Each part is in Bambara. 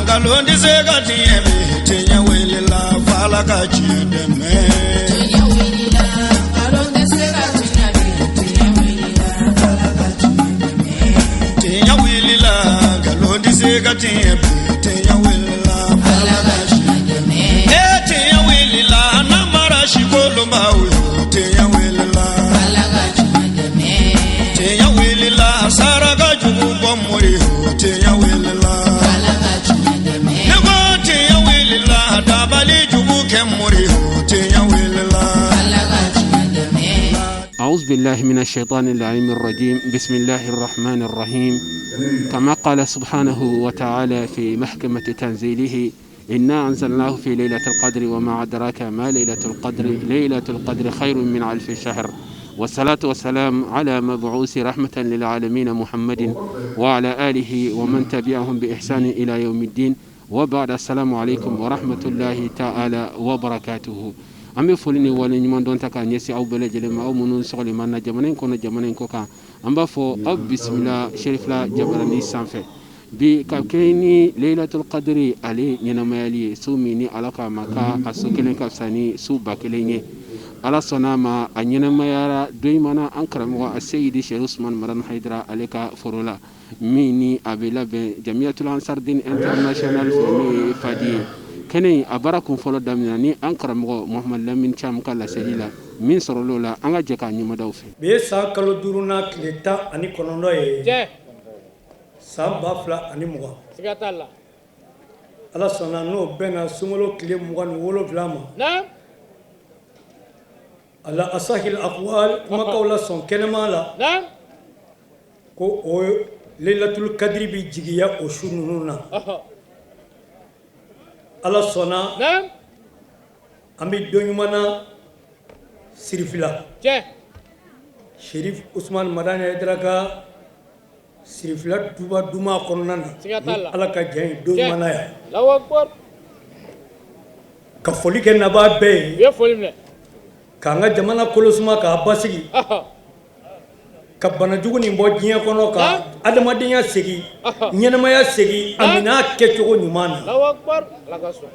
Nkalon tɛ se ka tiɲɛ bi, tiɲɛ wulila f'Ala ka tiɲɛ dɛmɛ. Tiɲɛ wulila, nkalon tɛ se ka tiɲɛ bi, tiɲɛ wulila, Ala ka tiɲɛ dɛmɛ. Tiɲɛ wulila, nkalon tɛ se ka tiɲɛ bi, tiɲɛ wulila f'Ala Ala ka ka tiɲɛ dɛmɛ. E tiɲɛ wulila, namara si kolonbaw yo, tiɲɛ wulila. Ala ka tiɲɛ dɛmɛ. Tiɲɛ wulila, saraka jugu bɔ mori yo, tiɲɛ wulila. Ala ka tiɲɛ dɛmɛ. Ne ko tiɲɛ wulila, dabali jugu kɛ mori yo, tiɲɛ wulila. Ala ka tiɲɛ dɛmɛ. أعوذ بالله من الشيطان اللعين الرجيم، بسم الله الرحمن الرحيم. كما قال سبحانه وتعالى في محكمة تنزيله: إنا أنزلناه في ليلة القدر، وما أدراك ما ليلة القدر، ليلة القدر خير من ألف شهر. والصلاة والسلام على مبعوث رحمة للعالمين محمد وعلى آله ومن تبعهم بإحسان إلى يوم الدين، وبعد، السلام عليكم ورحمة الله تعالى وبركاته. An bɛ foli ni wale ɲuman dɔn ta k'a ɲɛsin aw bɛɛ lajɛlen ma, aw minnu sɔgɔlen b'an na jamana in kɔnɔ, jamana in kɔ kan. An b'a fɔ aw bisimila Serifila Jabarani sanfɛ bi ka kɛ ni Leilatul Qadri ale ɲɛnamayali ye, su min ni Ala k'a ma ka a su kelen ka fisa ni su 1000 ye. Ala sɔnna a ma, a ɲɛnamayara don in na an karamɔgɔ a Seyidi Cheikh Usman Madani Hayidara ale ka foro la, min ni a bɛ labɛn Jamiyatul Ansardin International fɛ, n'o ye Fadi ye. Kɛnɛ in a baara kun fɔlɔ daminɛ ni an karamɔgɔ Muhamadu Lamini Camu ka laseli la min sɔrɔla o la, an ka jɛ k'a ɲɛmadaw fɛ. Bi ye san kalo duuru n'a tile 19 ye, san 2020. Siga t'a la. Ala sɔnna, n'o bɛnna sunkalo tile 27 ma. Ala asahil akwal, kumakaw la sɔn kɛnɛma la ko o Leilatul Kadiri bɛ jigiya o su ninnu na. Ala sɔnna, an bɛ don ɲuman na Sirifila, Sherif Usman Madani Hayidara ka Sirifila duba duma kɔnɔna na. Siga t'a la. Ni Ala ka jɛn ye, don ɲuman na yan Allahu akbar. Ka foli kɛ nabaa bɛɛ U ye, ye foli minɛ. K'an ka jamana kolosuma k'a basigi, ka banajugu nin bɔ diɲɛ kɔnɔ, ka adamadenya segin, ɲɛnamaya segin a min'a kɛcogo ɲuman na. Allahu akbar, Ala ka sɔn.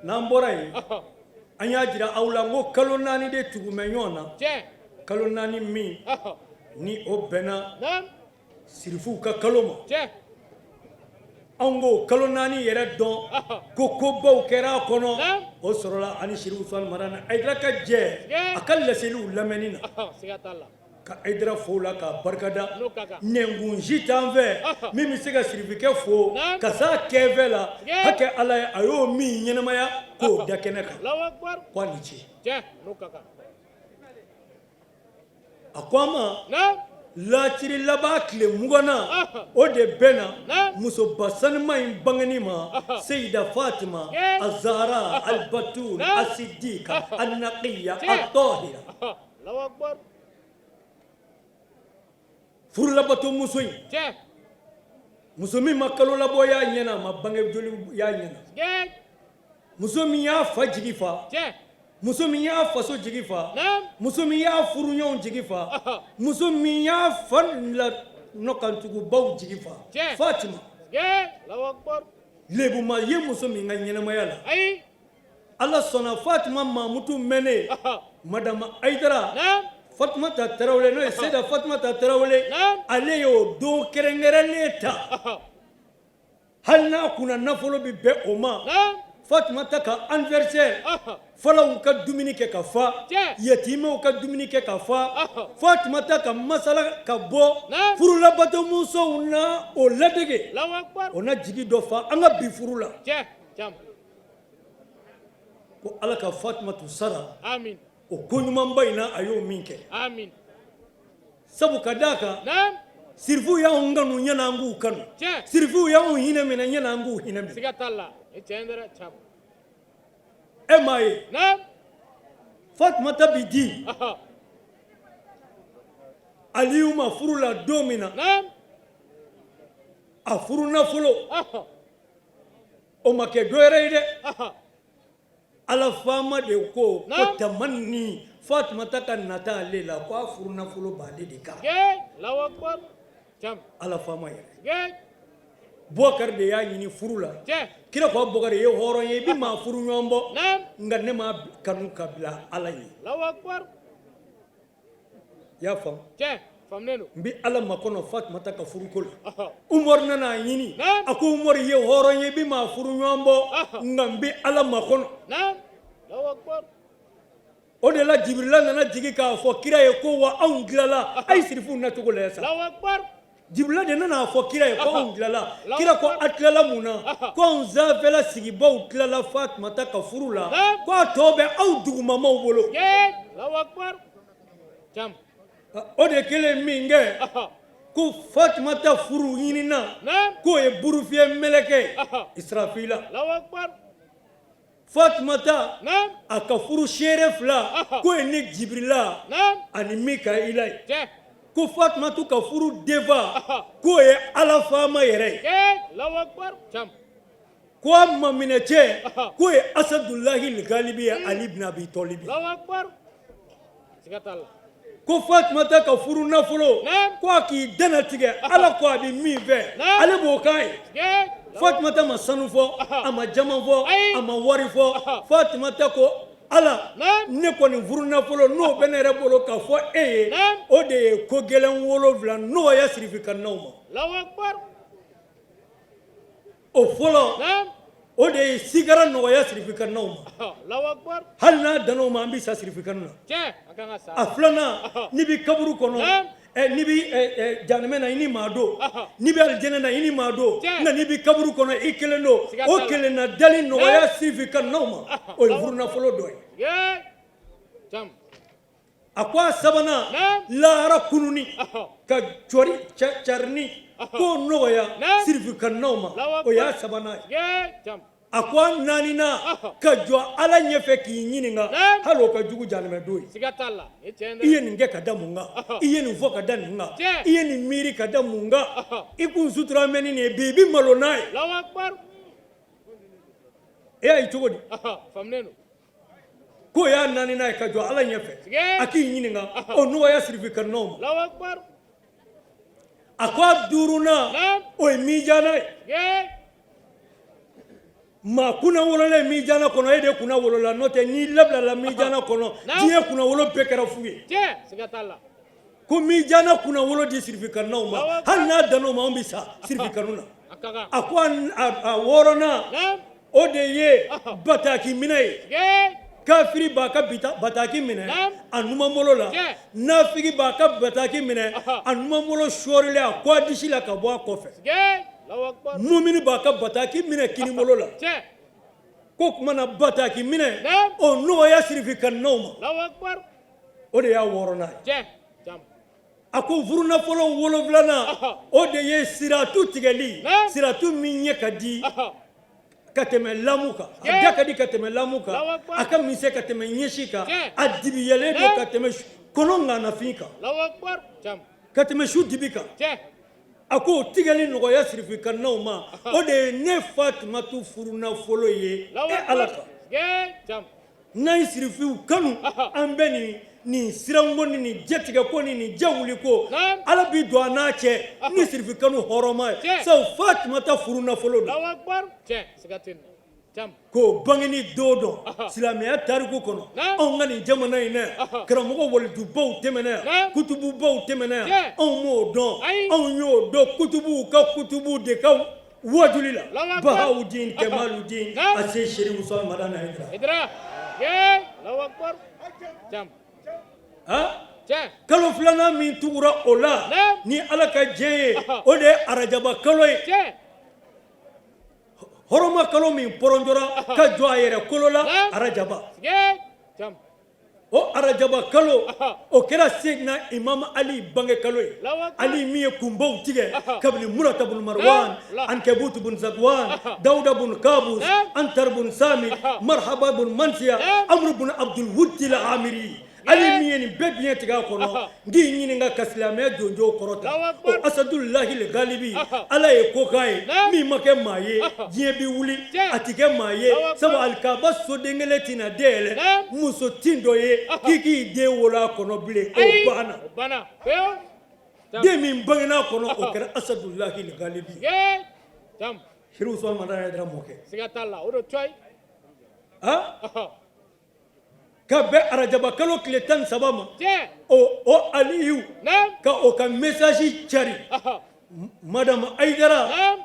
N'an bɔra yen, an y'a jira aw la n ko kalo 4 de tugu bɛ ɲɔgɔn na, kalo 4 min ni o bɛnna sirifuw ka kalo ma. Anw ko kalo 4 yɛrɛ dɔn ko kobaw kɛra a kɔnɔ. O sɔrɔla ani Sirifu Usumani Madani Hayidara ka jɛ a ka laseliw lamɛnni na, Siga t'a la. ka Hayidara fo la k'a barikada. N'o ka kan. Nɛnkun si t'an fɛ min bɛ se ka sirifikɛ fo ka s'a kɛfɛ la. Hakɛ Ala ye, a y'o min ɲɛnamaya k'o da kɛnɛ kan. Allahu akbar. Ko a ni ce. Tiɲɛ, n'o ka kan. A ko an ma laatiri laban tile 20na, o de bɛnna musoba sanuma in bangeni ma, Seyida Fatima Azahara Albatul Asidika Anakiya Atɔhira. Allahu akbar. Furulabato muso in, muso min ma kalo labɔ y'a ɲɛna, a ma bange joli y'a ɲɛna, muso min y'a fa jigi fa, muso min y'a faso jigi fa, muso min y'a furuɲɔgɔnw jigi fa, muso min y'a fa la nɔkantugubaw jigi fa, Fatima. Allahu akbar. Lebuma ye muso min ka ɲɛnamaya la, Ayi. Ala sɔnna, Fatima Mamutu mɛnnen, Madame Hayidara Fatumata Tarawele, n'o ye Seyida Fatumata Tarawele, ale y'o don kɛrɛnkɛrɛnnen ta, hali n'a kunna nafolo bɛ bɛn o ma, Fatumata ka anniversaire, falaw ka dumuni kɛ ka fa, yatimɛw ka dumuni kɛ ka fa, Fatumata ka masala ka bɔ furulabato-musow na o ladege, Allahu akbar. O na jigi dɔ fa an ka bi furu la. Tiɲɛ, Cam. Ko Ala ka Fatumatu sara Amin. o ko ɲumanba in na, a y'o min kɛ. Amin. Sabu ka d'a kan, sirifuw y'anw kanu ɲɛna an k'u kanu, sirifuw y'anw hinɛ minɛ ɲɛna an k'u hinɛ minɛ. Siga t'a la. E tiɲɛ dɛrɛ, Cam. E m'a ye, Fatumata bi di Aliyu ma furu la don min na, a furu nafolo, o ma kɛ dɔ wɛrɛ ye dɛ, Ala faama de ko ko tamani Fatumata ka nata ale la, ko a furu nafolo b'ale de kan. Allahu akbar, Cam. Ala faama yɛrɛ. Bubakari de y'a ɲini furu la. Kira ko Abubakari, i ye hɔrɔn ye, i bɛ maa furu ɲɔgɔn bɔ, nka ne m'a kanu ka bila Ala ye. I y'a faamu? N bɛ Ala makɔnɔ Fatumata ka furuko la. Umaru nana a ɲini, a ko Umaru, i ye hɔrɔn ye, i bɛ maa furu ɲɔgɔn bɔ, nka n bɛ Ala makɔnɔ. O de la Jibirila nana jigin k'a fɔ kira ye ko wa anw tilala, a ye sirifuw nacogo lajɛ sa. Jibirila de nana a fɔ kira ye ko anw tilala. Kira ko a tilala mun na? Ko anw sanfɛla sigibaw tilala Fatumata ka furu la, ko a tɔ bɛ aw dugumamaw bolo. O de kɛlen min kɛ ko Fatumata furu ɲinina, k'o ye burufiyɛ mɛlɛkɛ ye Israfila. Fatumata a ka furu seere fila, k'o ye ne Jibirila ani Mikaila ye. Ko Fatumatu ka furu denfa, k'o ye Ala faama yɛrɛ ye. Ko a maminɛ cɛ, k'o ye Asadulahi Ligalibi ye, Ali bin Abi Tɔlibi. Ko Fatumata ka furu nafolo, ko a k'i dannatigɛ Ala ko a bɛ min fɛ, ale b'o k'a ye. Fatumata ma sanu fɔ, a ma jaman fɔ, a ma wari fɔ. Fatumata ko Ala, ne kɔni furu nafolo n'o bɛ ne yɛrɛ bolo ka fɔ e ye, o de ye ko gɛlɛn 7 nɔgɔya sirifi kannaw ma. O fɔlɔ, o de ye sigara nɔgɔya sirifi kannaw ma. Hali n'a dan'o ma, an bɛ sa sirifi kanu na. A filanan, n'i bɛ kaburu kɔnɔ, n'i bɛ janɛmɛ na, i ni maa don, n'i bɛ alijɛnɛ na, i ni maa don, nka n'i bɛ kaburu kɔnɔ, i kelen don. O kelen na dali nɔgɔya sirifi kannaw ma, o ye furu nafolo dɔ ye. A ko a sabanan, lahara kununi ka cɔri carini k'o nɔgɔya sirifi kannaw ma, o y'a sabanan ye. A ko a naaninan, ka jɔ Ala ɲɛfɛ k'i ɲininka, hali o ka jugu janɛmɛ don ye. I ye nin kɛ ka da mun kan? I ye nin fɔ ka da nin kan? I ye nin miiri ka da mun kan? I kun sutura mɛn ni nin ye, bi i bɛ malo n'a ye. E y'a ye cogo di? K'o y'a naaninan ye, ka jɔ Ala ɲɛfɛ a k'i ɲininka, o nɔgɔya sirifi kannaw ma. A ko a duurunan, o ye mijana ye. Maa kunna wololen mijana kɔnɔ, e de kunna wolola, n'o tɛ n'i labilala mijana kɔnɔ, diɲɛ kunna wolo bɛɛ kɛra fu ye. Ko mijana kunna wolo di sirifi kannaw ma, hali n'a dan'o ma, anw bɛ sa sirifi kanu na. A ko a wɔɔrɔnan, o de ye bataki minɛ ye. Kafiri b'a ka bataki minɛ a numanbolo la, nafigi b'a ka bataki minɛ a numanbolo sɔɔrilen a kɔ disi la ka bɔ a kɔfɛ, mumini b'a ka bataki minɛ kinibolo la. Ko tuma na bataki minɛ, o nɔgɔya sirifi kannaw ma, o de y'a wɔɔrɔnan ye. A ko furunafolo wolonfilanan, o de ye siratu tigɛli, siratu min ɲɛ ka di ka tɛmɛ lamu kan, a da ka di ka tɛmɛ lamu kan, a ka misɛn ka tɛmɛ ɲɛsi kan, a dibiyɛlen don ka tɛmɛ kɔnɔ ŋanafin kan, ka tɛmɛ su dibi kan. A ko o tigɛli nɔgɔya sirifi kannaw ma, o de ye ne Fatumatu furunafolo ye. E Ala kan, n'an ye sirifiw kanu, an bɛ nin nin siranko ni nin jɛtigɛko ni nin jɛwuliko, Ala bi don an n'a cɛ ni sirifi kanu hɔrɔnma ye, sabu Fatumata furu nafolo don. K'o bangeni don dɔn silamɛya tariku kɔnɔ, anw ka nin jamana in na yan, karamɔgɔ walijubaw tɛmɛna yan, kutububaw tɛmɛna yan, anw m'o dɔn. Anw y'o dɔn kutubuw ka kutubuw de ka wajuli la. Bahawudin Kemaludin Ase Serifu Usumani Madani Hayidara. Kalo filanan min tugura o la ni Ala ka diɲɛ ye, o de ye arajaba kalo ye, hɔrɔma kalo min pɔrɔnjɔra ka jɔ a yɛrɛ kolo la, arajaba. O arajaba kalo, o kɛra Seyidina Imam Ali bange kalo ye. Ali min ye kunbaw tigɛ kabini Murata bun Marwan, Ankɛbutu bun Zakwan, Dawuda bun Kabus, Antar bun Sami, Marhaba bun Mansiya, Amru bun Abdul Wudil Amiri. Ali min ye nin bɛɛ biɲɛ tigɛ a kɔnɔ, n k'i ɲininka ka silamɛya jonjo kɔrɔta, o Asadulahi le galibi, Ala ye ko k'a ye min ma kɛ maa ye, diɲɛ bɛ wuli a tɛ kɛ maa ye, sabu alikaba soden kelen tɛna dayɛlɛ muso tin dɔ ye k'i k'i den wolo a kɔnɔ bilen, o banna. Den min bangena a kɔnɔ, o kɛra Asadulahi le galibi. Chérif Ousmane Madani Haïdara mɔkɛ. Siga t'a la, o don cɔyi. Han, ka bɛn arajaba kalo tile 13 ma, o Aliyu ka o ka message cari Madame Haïdara,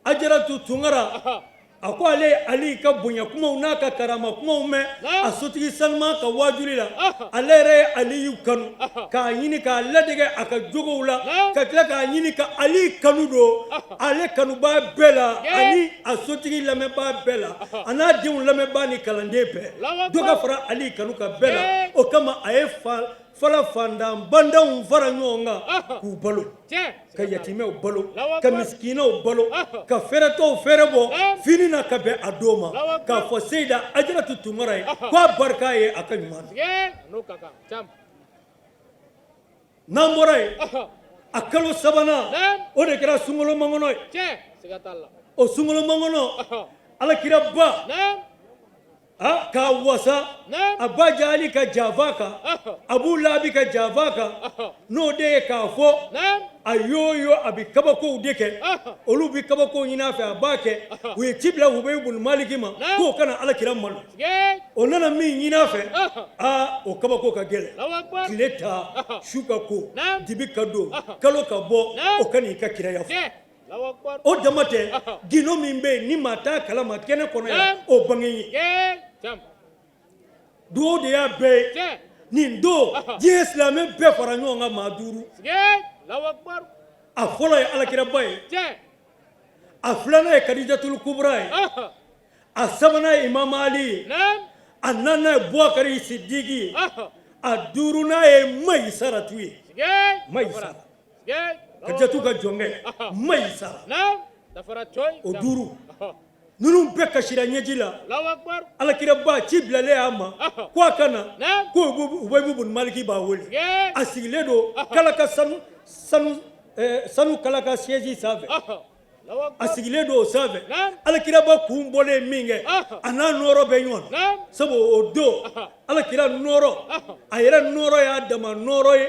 Ajaratu Tunkara. A ko ale ye Ali ka bonya kumaw n'a ka karama kumaw mɛn a sotigi Salima ka wajuli la. Ale yɛrɛ ye Aliyu kanu k'a ɲini k'a ladege a ka jogow la, ka tila k'a ɲini ka Ali kanu don ale kanubaa bɛɛ la, ani a sotigi lamɛnbaa bɛɛ la, a n'a denw lamɛnbaa ni kalanden bɛɛ, dɔ ka fara Ali kanu kan bɛɛ la. O kama a ye fala fantan bantanw fara ɲɔgɔn kan k'u balo, ka yatimɛw balo, ka misikinɛw balo, ka fɛrɛtɔw fɛrɛ bɔ fini na ka bɛn a don ma, k'a fɔ Seyida Ajaratu Tunkara ye k'a barika ye a ka ɲuman na. N'an bɔra yen, a kalo sabanan, o de kɛra sunkalo makɔnɔ ye. O sunkalo makɔnɔ, Alakiraba k'a wasa a ba Jali ka janfa kan, Abu Labi ka janfa kan, n'o de ye k'a fɔ a y'o yo a bɛ kabakow de kɛ, olu bɛ kabakow ɲini a fɛ, a b'a kɛ. U ye ci bila Ubayi bun Maliki ma k'o kana Alakira malo. O nana min ɲini a fɛ, aa, o kabako ka gɛlɛn. Tile ta, su ka ko, dibi ka don, kalo ka bɔ, o ka n'i ka kiraya fɔ. O dama tɛ, gindo min bɛ yen ni maa t'a kalama kɛnɛ kɔnɔ yan, o bange ye dugawu de y'a bɛɛ ye. Nin don, diɲɛ silamɛ bɛɛ fara ɲɔgɔn kan maa duuru. A fɔlɔ ye Alakiraba ye, a filanan ye Kadijatul Kubra ye, a sabanan ye Imam Ali ye, a naaninan ye Bubakari Sidiki ye, a duurunan ye Mayisaratu ye. Mayisara, Kadijatu ka jɔnkɛ Mayisara. O duuru ninnu bɛɛ kasira ɲɛji la. Alakiraba ci bilalen y'a ma ko a ka na, ko Ubayi bun Maliki b'a wele. A sigilen don kalaka sanu sanu sanu kalaka siège sanfɛ. A sigilen don o sanfɛ. Alakiraba kun bɔlen min kɛ, a n'a nɔɔrɔ bɛ ɲɔgɔn na, sabu o don Alakira nɔɔrɔ, a yɛrɛ nɔɔrɔ y'a dama nɔɔrɔ ye.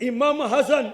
Imam Hasan,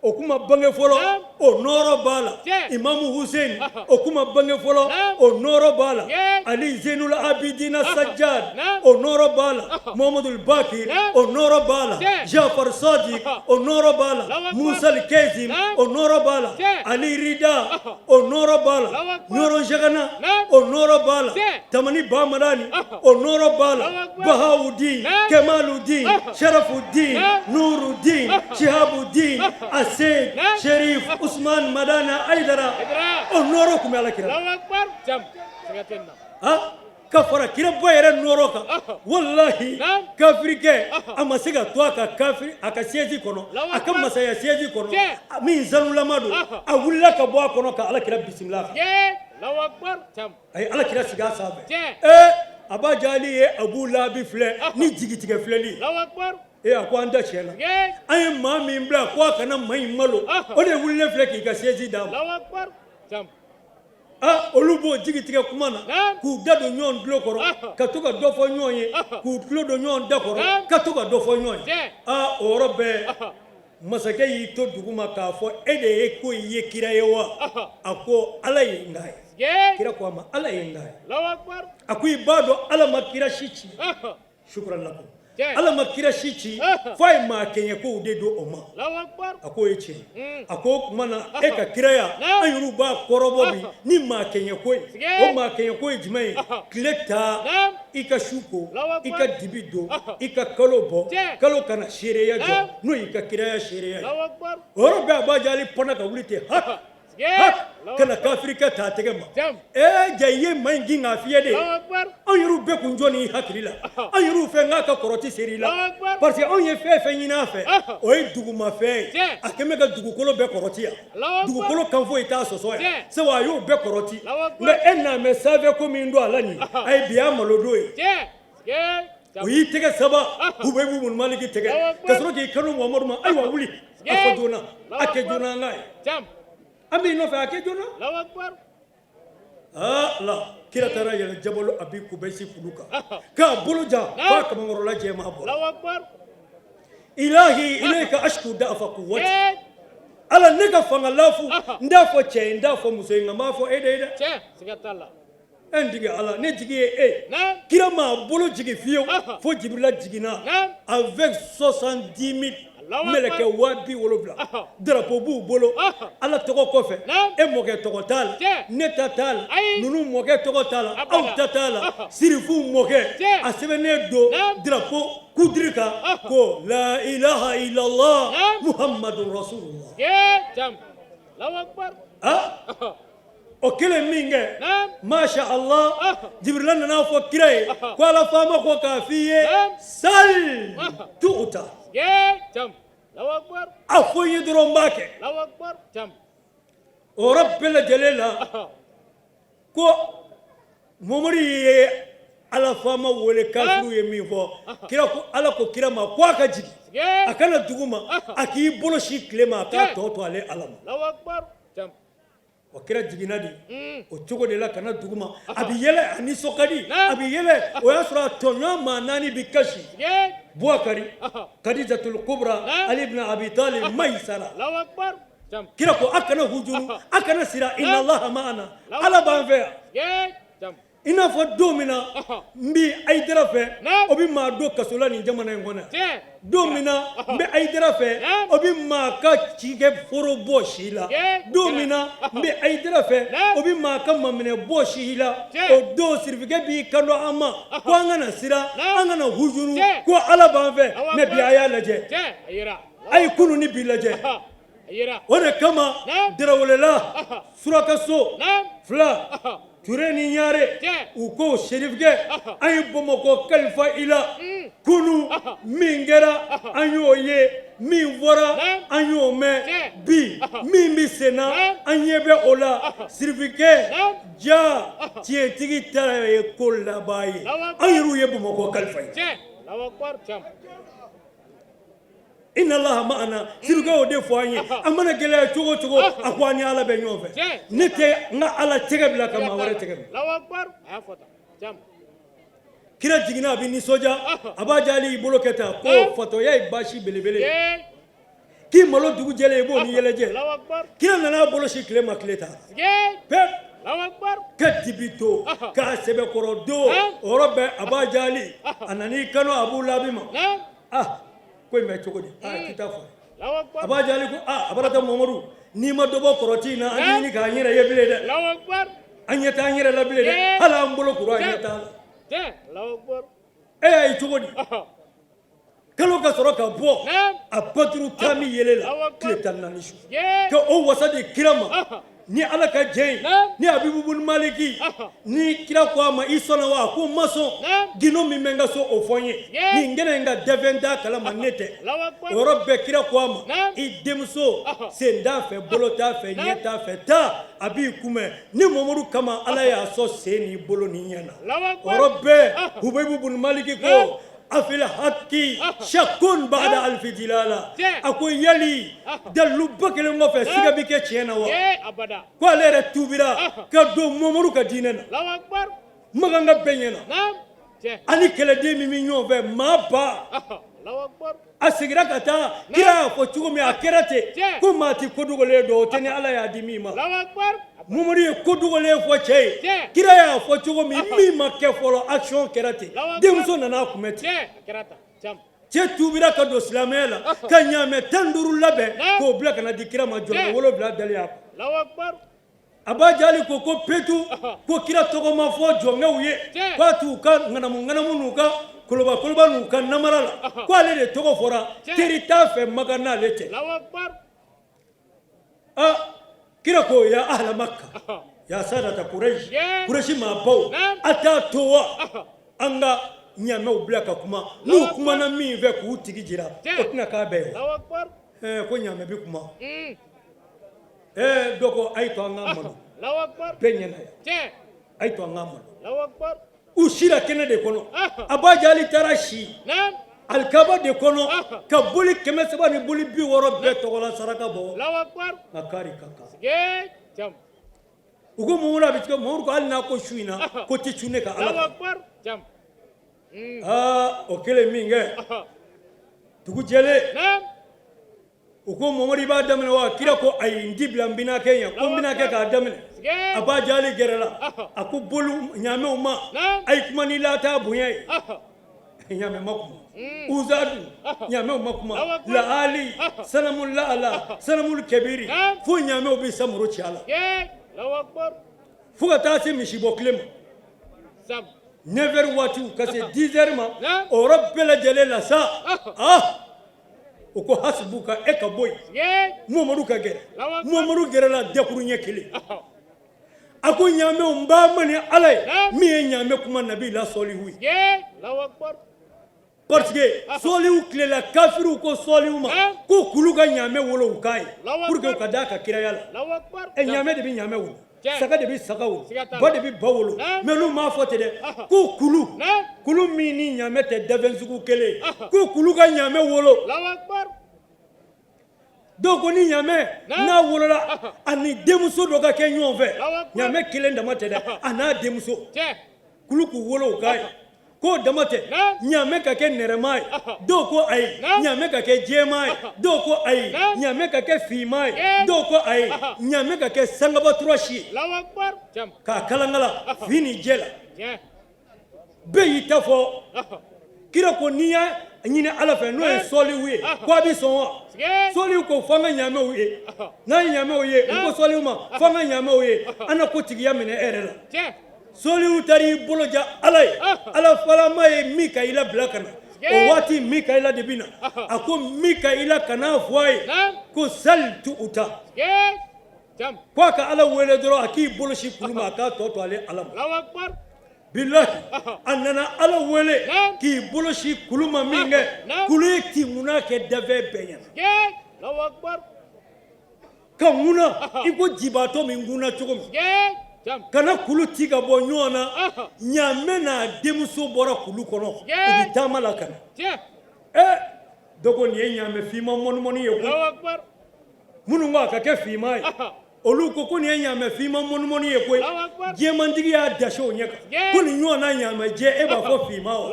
o kuma bange fɔlɔ, o nɔɔrɔ b'a la. Imam Hussein, o kuma bange fɔlɔ, o nɔɔrɔ b'a la. Ali Zenul Abidina Sajjad, o nɔɔrɔ b'a la. Muhamadul Bakir, o nɔɔrɔ b'a la. Jafar Sadiq, o nɔɔrɔ b'a la. Musa Kezim, o nɔɔrɔ b'a la. Ali Rida, o nɔɔrɔ b'a la. Ɲɔrɔ Jagana, o nɔɔrɔ b'a la. Tamani Bamadani, o nɔɔrɔ b'a la. Bahawudin, Kemaludin, Sharafudin, Nurudin, Shihabudin, Ased, Sherif Usman Madana Aidara, o nɔɔrɔ tun bɛ Ala kira ka fara kiraba yɛrɛ nɔɔrɔ kan. Walahi, kafirikɛ a ma se ka to a ka kafiri a ka siège kɔnɔ, a ka masaya siège kɔnɔ min sanulama don. A wulila ka bɔ a kɔnɔ ka Ala kira bisimila. A ye Ala kira sigi a sanfɛ. Ee, a ba Jali ye Abu Labi filɛ ni jigitigɛ filɛli ye. Ee, a ko an da tiɲɛ na, an ye maa min bila ko a kana maa in malo, o de wulilen filɛ k'i ka siège d'a ma. Aa, olu b'o jigi tigɛ kuma na k'u da don ɲɔgɔn tulo kɔrɔ ka to ka dɔ fɔ ɲɔgɔn ye, k'u tulo don ɲɔgɔn da kɔrɔ ka to ka dɔ fɔ ɲɔgɔn ye. Aa, o yɔrɔ bɛɛ, masakɛ y'i to dugu ma k'a fɔ: e de ye ko i ye kira ye wa? A ko: Ala ye n k'a ye. Kira ko a ma: Ala ye n k'a ye. A ko: i b'a dɔn Ala ma kira si ci, shukran lakum, Ala ma kira si ci f'a ye maa kɛɲɛ kow de don o ma. A k'o ye tiɲɛ. A ko o tuma na, e ka kiraya, an yɛrɛw b'a kɔrɔbɔ bi ni maa kɛɲɛ ko ye. O maa kɛɲɛ ko ye jumɛn ye? Tile ta, i ka su ko, i ka dibi don, i ka kalo bɔ, kalo kana seereya jɔ, n'o y'i ka kiraya seereya ye. O yɔrɔ bɛɛ, a b'a jali panna ka wuli ten ha ha ka na kafirikɛ ta a tɛgɛ ma. Ee, ja i ye maa in kin k'a fiyɛ de. Anw yɛrɛw bɛɛ kun jɔ n'i hakili la, anw yɛrɛw fɛ n'a ka kɔrɔti ser'i la, parce que anw ye fɛn fɛn ɲini a fɛ, o ye dugumafɛn ye. A kɛn bɛ ka dugukolo bɛɛ kɔrɔti yan, dugukolo kan foyi t'a sɔsɔ yan, sabu a y'o bɛɛ kɔrɔti. Nka e n'a mɛn sanfɛ ko min don a la nin, a ye bi y'a malodon ye. O y'i tɛgɛ saba Ubayi bun Maliki tɛgɛ ka sɔrɔ k'i kanu Muhamadu ma. Ayiwa, wuli, a fɔ joona, a kɛ joona, an k'a ye, an b'i nɔfɛ, a kɛ joona. Aa la, kira taara yɛlɛ jabalo Abi Kubɛsi kulu kan k'a bolo jan f'a kamankɔrɔla jɛman bɔra. Ilahi ilayka ashku da'fa quwwati. Ala, ne ka fanga lafu, n t'a fɔ cɛ ye, n t'a fɔ muso ye, nka n b'a fɔ e de ye dɛ. Tiɲɛ, siga t'a la. E n tigi Ala, ne jigi ye e ye. Kira m'a bolo jigin fiyewu fo Jibirila jiginna avec 70 000 Allahu Akbar. mɛlɛkɛ 70,000, drapeau b'u bolo. Ala tɔgɔ kɔfɛ, e mɔkɛ tɔgɔ t'a la, ne ta t'a la, ninnu mɔkɛ tɔgɔ t'a la, aw ta t'a la, sirifuw mɔkɛ. A sɛbɛnnen don drapeau kudiri kan ko la ilaha illallah muhammadu rasulullah. Allahu Akbar. Ah, o kelen min kɛ, masha Allah, Jibirila nana fɔ kira ye ko Ala faama ko k'a f'i ye sal tuuta. Allahu Akbar. A fɔ n ye dɔrɔn, n b'a kɛ. Allahu Akbar. O yɔrɔ bɛɛ lajɛlen la, ko Mamadu ye Ala faama wele, kafiriw ye min fɔ, kira ko, Ala ko kira ma ko a ka jigin, a kana dugu ma, a k'i bolo si tile ma, a k'a tɔ to ale Ala ma. Allahu Akbar. O kira jiginna de o cogo de la ka na dugu ma. A bɛ yɛlɛ, a nisɔn ka di, a bɛ yɛlɛ. O y'a sɔrɔ a tɔɲɔgɔn maa naani bɛ kasi: Buwakari, Kadijatul Kubra, Ali ibn Abi Talib, Maysara. Allahu Akbar. Kira ko a kana hujuru, a kana siran, inna Allaha ma'ana, Ala b'an fɛ yan. I n'a fɔ don min na n bɛ Ayidara fɛ, o bɛ maa don kaso la nin jamana in kɔnɔ yan. Don min na n bɛ Ayidara fɛ, o bɛ maa ka cikɛ foro bɔ si la. Don min na n bɛ Ayidara fɛ, o bɛ maa ka maminɛ bɔ si la. O don sirifikɛ b'i kanto an ma ko an kana siran, an kana hujuru, ko Ala b'an fɛ. Mais bi, a y'a lajɛ, a ye kunun ni bi lajɛ. O de kama Darawelela, Surakaso fila, Ture ni Ɲare, u ko serifukɛ, an ye Bamakɔ kalifa i la. Kunu min kɛra, an y'o ye, min fɔra, an y'o mɛn. Bi min bɛ sen na, an ɲɛ bɛ o la. Sirifikɛ ja, tiɲɛtigi ta ye ko laban ye. An yɛrɛw ye Bamakɔ kalifa ye. Inna Allaha ma'ana, sirifikɛ y'o de fɔ an ye. An mana gɛlɛya cogo o cogo, a ko an ni Ala bɛ ɲɔgɔn fɛ. Ne tɛ n ka Ala tɛgɛ bila ka maa wɛrɛ tɛgɛ bila. Kira jiginna, a bɛ nisɔndiya. A b'a jali i bolo kɛ tan ko fatɔya ye baasi belebele ye, k'i malo dugu jɛlen, i b'o ni yɛlɛjɛ. Kira nana a bolo si tile ma, tile ta pep ka dibi to k'a sɛbɛkɔrɔ don. O yɔrɔ bɛɛ, a b'a jali, a nan'i kanu Abu Labi ma. Ah, ko in bɛ cogo di? Ah, k'i t'a fɔ. A b'a jali ko ah, a barata Mamadu, n'i ma dɔ bɔ kɔrɔti in na, an tɛ ɲini k'an yɛrɛ ye bilen dɛ. An ɲɛ t'an yɛrɛ la bilen dɛ, hali an bolo kuru, an ɲɛ t'a la. E y'a ye cogo di? Kalo ka sɔrɔ ka bɔ a baturu taami yɛlɛ la tile 14 su ka o wasa di kira ma ni Ala ka jɛ ye. Ni Abibu bun Maliki ni kira ko a ma: i sɔnna wa? A ko n ma sɔn. Gindo min bɛ n ka so, o fɔ n ye. Nin kɛnɛ in ka dafɛn t'a kalama, ne tɛ. O yɔrɔ bɛɛ, kira ko a ma: i denmuso sen t'a fɛ, bolo t'a fɛ, ɲɛ t'a fɛ, taa, a b'i kunbɛn. Ni Mamadu kama, Ala y'a sɔn sen ni bolo ni ɲɛ na. O yɔrɔ bɛɛ, Hubayibu bun Maliki ko: afil haki shakun ba'da alfi dilala. A ko yali dalilu ba kelen kɔfɛ, siga bɛ kɛ tiɲɛ na wa? Ko ale yɛrɛ tubira ka don Mamadu ka diinɛ na. Makan ka bɛɛ ɲɛna, ani kɛlɛden min bɛ ɲɔgɔn fɛ, maa ba. A seginna ka taa, kira y'a fɔ cogo min, a kɛra ten. Ko maa tɛ ko dogolen dɔn, o tɛ ni Ala y'a di min ma. Mamadu ye ko dogolen fɔ cɛ ye, kira y'a fɔ cogo min, min ma kɛ fɔlɔ, action kɛra ten. Denmuso nana a kunbɛn ten. Cɛ tubira ka don silamɛya la, ka ɲaamɛ 15 labɛn k'o bila ka na di kira ma, jɔnmɛ wolonwula dalen a kɔ. A b'a jali ko petu ko kira tɔgɔ ma fɔ jɔnkɛw ye, k'a t'u ka ŋanamu ŋanamu n'u ka koloba koloba n'u ka namara la, ko ale de tɔgɔ fɔra. Teri t'a fɛ Makan n'ale tɛ. Ah, kira ko: ya ahla Makka, ya sadata Kuraish, Kuraishi maa baw, a t'a to wa an ka ɲamɛw bila ka kuma? N'u kumana min fɛ k'u tigi jira, o tɛna k'a bɛɛ ye. Ko ɲamɛ bɛ kuma. Dɔ ko: a ye to an ka malo bɛɛ ɲɛna yan, a ye to an ka malo. U sira kɛnɛ de kɔnɔ. A b'a jali taara si alikaba de kɔnɔ ka boli 300 ni boli 60 bɛɛ tɔgɔla saraka bɔ nka kari ka kan. U ko Mamadu a bɛ tigɛ. Mamadu ko hali n'a ko su in na ko tɛ cun ne kan, Ala kan. Aa, o kɛlen min kɛ, dugu jɛlen. U ko Mamadu, i b'a daminɛ wa? Kira ko ayi, n ti bila n binakɛ ɲɛ, ko n binakɛ k'a daminɛ. Aba Jali gɛrɛla, a ko boli ɲaamɛw ma, a ye kuma ni Lata bonya ye. Ɲaamɛ ma kuma. Uza dun, ɲaamɛw ma kuma. Laali sanamu laala sanamul kɛbiri, fo ɲaamɛw bɛ samuru ci a la fo ka taa se misibɔ tile ma, 9 heures waatiw ka se 10 heures ma. O yɔrɔ bɛɛ lajɛlen la sa, ah, u ko hasibuka, e ka bɔ yen, Mamadu ka gɛrɛ. Mamadu gɛrɛla dakuru ɲɛ kelen, a ko ɲaamɛw, n b'a ma ni Ala ye min ye ɲaamɛ kuma nabi la sɔlihu ye, parce que sɔlihu tilela kafiriw ko sɔlihu ma ko kulu ka ɲaamɛ wolo u k'a ye pour que u ka d'a ka kiraya la. Ɛ, ɲaamɛ de bɛ ɲaamɛ wolo, saga de bɛ saga wolo, ba de bɛ ba wolo, mais olu m'a fɔ ten dɛ, ko kulu, kulu min ni ɲaamɛ tɛ dafɛn sugu kelen, ko kulu ka ɲaamɛ wolo. Dɔw ko ni ɲaamɛ n'a wolola, a ni denmuso dɔ ka kɛ ɲɔgɔn fɛ. Ɲaamɛ kelen dama tɛ dɛ, a n'a denmuso, kulu k'u wolo u k'a ye. K'o dama tɛ, ɲaamɛ ka kɛ nɛrɛma ye, dɔw ko ayi, ɲaamɛ ka kɛ jɛman ye, dɔw ko ayi, ɲaamɛ ka kɛ finman ye, dɔw ko ayi, ɲaamɛ ka kɛ sangabatura si ye, k'a kalankala fin ni jɛ la. Bɛɛ y'i ta fɔ. Kira ko n'i y'a ɲini Ala fɛ, n'o ye sɔlihu ye, ko a bɛ sɔn wa? Sɔlihu ko f'an ka ɲaamɛw ye. N'an ye ɲaamɛw ye, u ko sɔlihu ma f'an ka ɲaamɛw ye, an na ko tigiya minɛ e yɛrɛ la. Sɔlihu taara i bolo ja Ala ye, Ala falama ye Mikayila bila ka na. O waati Mikayila de bɛ na. A ko Mikayila kana fɔ a ye ko sali tuta, ko a ka Ala wele dɔrɔn, a k'i bolo sin kulu ma, a k'a tɔ to ale Ala ma. Bilahi, a nana Ala wele k'i bolo sin kulu ma min kɛ, kulu ye tinkunna kɛ dafɛn bɛɛ ɲɛna, ka ŋuna i ko jibaatɔ min ŋuna cogo min, ka na kulu ci ka bɔ ɲɔgɔn na. Ɲaamɛ n'a denmuso bɔra kulu kɔnɔ, u bɛ taama la ka na. Ɛ, dɔ ko nin ye ɲaamɛ finman mɔnimɔni ye koyi. Minnu ko a ka kɛ finman ye, olu ko ko nin ye ɲaamɛ finman mɔnimɔni ye koyi. Jɛmantigi y'a dasi o ɲɛ kan ko nin ɲɔgɔnna ɲaamɛ jɛ, e b'a fɔ finman wa?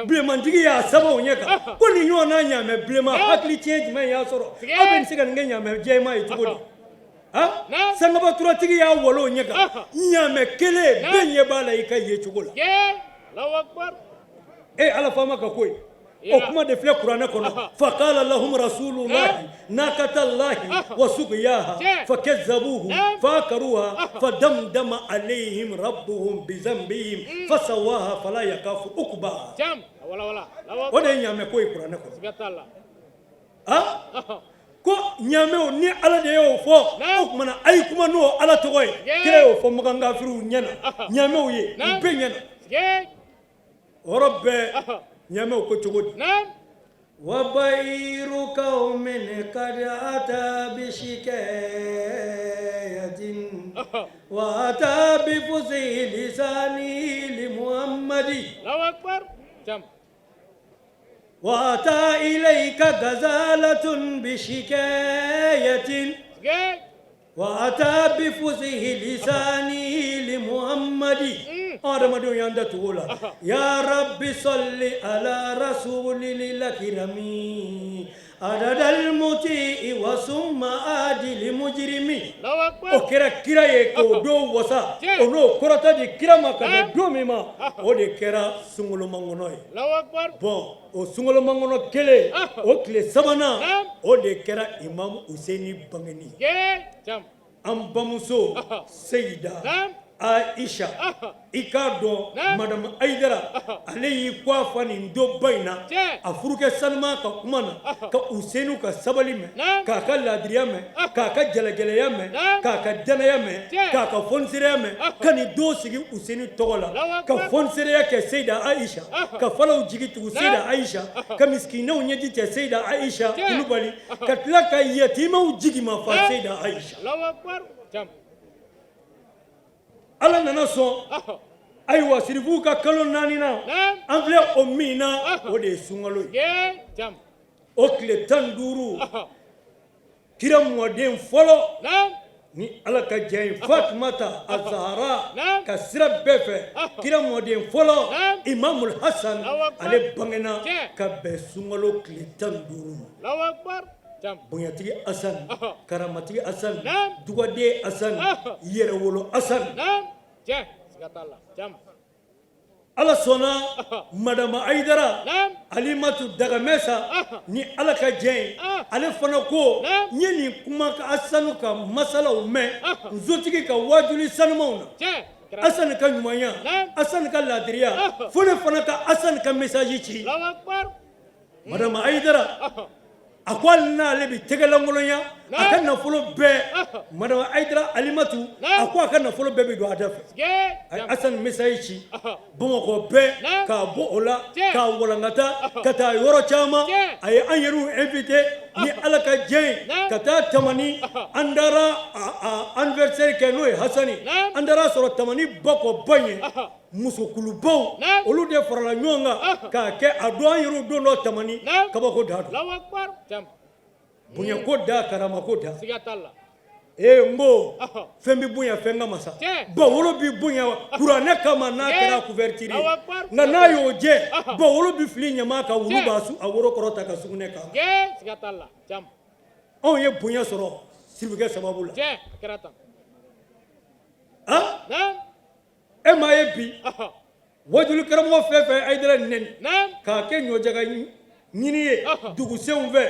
Bilenmantigi y'a sama o ɲɛ kan ko nin ɲɔgɔnna ɲaamɛ bilenman, hakili tiɲɛ jumɛn y'a sɔrɔ? Aw bɛ se ka nin kɛ ɲaamɛ jɛman ye cogo di? Sangabaturatigi y'a walo o ɲɛ kan, ɲaamɛ kelen bɛɛ ɲɛ b'a la i ka ye cogo la. E Ala faama ka ko ye, o kuma de filɛ kuranɛ kɔnɔ: faqala lahum rasulullahi nakatallahi wa suqiyaha fakazzabuhu faqaruha fadamdama alayhim rabbuhum bizambihim fasawaha fala yakafu ukubaha. O de ye ɲaamɛ ko ye kuranɛ kɔnɔ. Ko ɲaamɛw, ni Ala de y'o fɔ, o tuma na a ye kuma n'o Ala tɔgɔ ye. Kira y'o fɔ magankafiriw ɲɛna, ɲaamɛw ye, u bɛɛ ɲɛna. O yɔrɔ bɛɛ, ɲaamɛw ko cogo di? Wa bayiru qawmin kad ata bi shikayatin wa ata bi fusihi lisani li muhammadi wa ata ilayka gazalatun bi shikayatin wa ata bi fusihi lisani li muhammadi. Adamadenw y'an da tugu la. Ya rabbi salli ala rasulil kirami adadal muti wa summa adili mujrimi. O kɛra kira ye k'o don wasa, o n'o kɔrɔta di kira ma ka bɛn don min ma, o de kɛra sunkalo makɔnɔ ye. Bon, o sunkalo makɔnɔ kelen, o tile sabanan, o de kɛra Imamu Useni bangeni ye. An bamuso Seyida Aisha, i k'a dɔn Madamu Ayidara, ale y'i kɔ a fa nin donba in na, a furukɛ sanuma ka kuma na, ka Usenu ka sabali mɛn, k'a ka laadiriya mɛn, k'a ka jalagɛlɛya mɛn, k'a ka danaya mɛn, k'a ka fonisereya mɛn, ka nin don sigi Useni tɔgɔ la, ka fonisereya kɛ Seyida Aisha, ka falaw jigi tugu Seyida Aisha, ka misikinɛw ɲɛji cɛ Seyida Aisha Kulubali, ka tila ka yatiimɛw jigi ma fa Seyida Aisha. Ala nana sɔn. Ayiwa, sirifuw ka kalo naaninan, an filɛ o min na, o de ye sunkalo ye. O tile 15, kira mɔden fɔlɔ ni Ala ka jɛ ye, Fatumata Azahara ka sira bɛɛ fɛ, kira mɔden fɔlɔ Imamul Hasan, ale bangena ka bɛn sunkalo tile 15 ma. Bonyatigi Asan, karamatigi Asan, dugaden Asan, yɛrɛwolo Asan. Ala sɔnna, madame Ayidara Alimatu Dagamɛsa, ni Ala ka jɛ ye, ale fana ko n ye nin kuma Asanu ka masalaw mɛn n sotigi ka wajuli sanumaw na, Asani ka ɲumanya, Asani ka laadiriya, fo ne fana ka Asani ka message ci. Madame Ayidara a ko hali n'ale bɛ tɛgɛlankolonya, a ka nafolo bɛɛ, madame Ayidara Alimatu a ko a ka nafolo bɛɛ bɛ don a da fɛ. A ye Asani message ci Bamakɔ bɛɛ, k'a bɔ o la k'a walankata ka taa yɔrɔ caman. A ye an yɛrɛw invité ni Ala ka jɛ ye ka taa Tamani. An taara a anniversaire kɛ, n'o ye Hasani. An taara sɔrɔ Tamani Bakɔba ye musokulubaw, olu de farala ɲɔgɔn kan k'a kɛ a don. An yɛrɛw don dɔ Tamani, kabako da don, bonya ko da, karamako da. Ee, n ko fɛn bɛ bonya fɛn kama sa. Bawolo bɛ bonya kuranɛ kama n'a kɛra couverture ye, nka n'a y'o jɛ, bawolo bɛ fili ɲama kan, wulu b'a a woro kɔrɔ ta ka sugunɛ kan. Anw ye bonya sɔrɔ sirifukɛ sababu la. Ah, e m'a ye bi, wajuli karamɔgɔ fɛn fɛn Ayidara nɛni k'a kɛ ɲɔjaga ɲini ye dugusenw fɛ,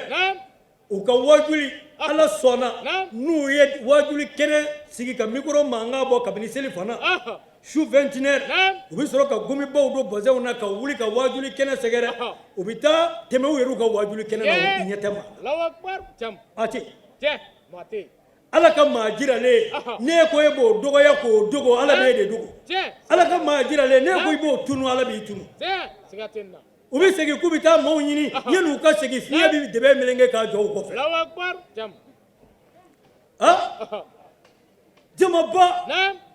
u ka wajuli, Ala sɔnna, n'u ye wajuli kɛnɛ sigi ka micro mankan bɔ kabini seli fana su 21 heures, u bɛ sɔrɔ ka gomibaw don bazɛnw na ka wuli ka wajuli kɛnɛ sɛgɛrɛ. U bɛ taa tɛmɛ u yɛrɛ ka wajuli kɛnɛ na, u ɲɛ tɛ ma a tɛ. Ala ka maa jiralen, n'e ko e b'o dɔgɔya k'o dogo, Ala b'e de dogo. Ala ka maa jiralen, n'e ko i b'o tunu, Ala b'i tunu. U bɛ segin k'u bɛ taa maaw ɲini, yanni u ka segin, fiɲɛ bɛ dɛbɛ meleke k'a jɔ u kɔfɛ. Ah, jamaba,